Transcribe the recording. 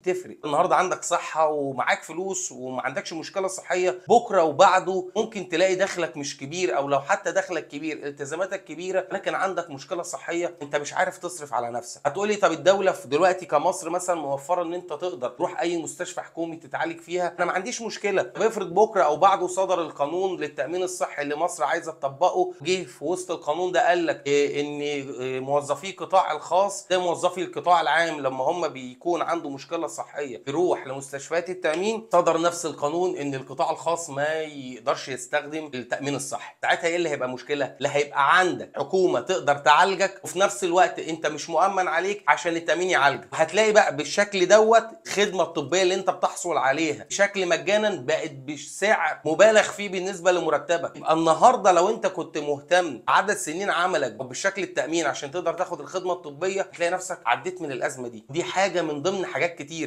تفرق. النهارده عندك صحة ومعاك فلوس وما عندكش مشكلة صحية، بكره وبعده ممكن تلاقي دخلك مش كبير، او لو حتى دخلك كبير التزاماتك كبيرة، لكن عندك مشكلة صحية انت مش عارف تصرف على نفسك. هتقولي طب الدولة في دلوقتي كمصر مثلا موفره ان انت تقدر تروح اي مستشفى حكومي تتعالج فيها، انا ما عنديش مشكلة. طب افرض بكره او بعده صدر القانون للتامين الصحي اللي مصر عايزه تطبقه، جه في وسط القانون ده قال لك ان موظفي القطاع الخاص ده موظفي القطاع العام لما هم بيكون عنده مشكلة صحية يروح لمستشفيات التامين، صدر نفس القانون ان القطاع الخاص ما يقدرش يستخدم التامين الصحي. ساعتها ايه اللي هيبقى مشكلة؟ لا هيبقى عندك حكومة تقدر تعالجك، وفي نفس الوقت انت مش مؤمن عليك عشان التامين يعالجك. هتلاقي بقى بالشكل دوت الخدمة الطبية اللي انت بتحصل عليها بشكل مجانا بقت بسعر مبالغ فيه بالنسبة لمرتبك. يبقى النهارده لو انت كنت مهتم عدد سنين عملك بالشكل التامين عشان تقدر تاخد الخدمة الطبية، هتلاقي نفسك عديت من الازمة دي. دي حاجة من ضمن حاجات كتير.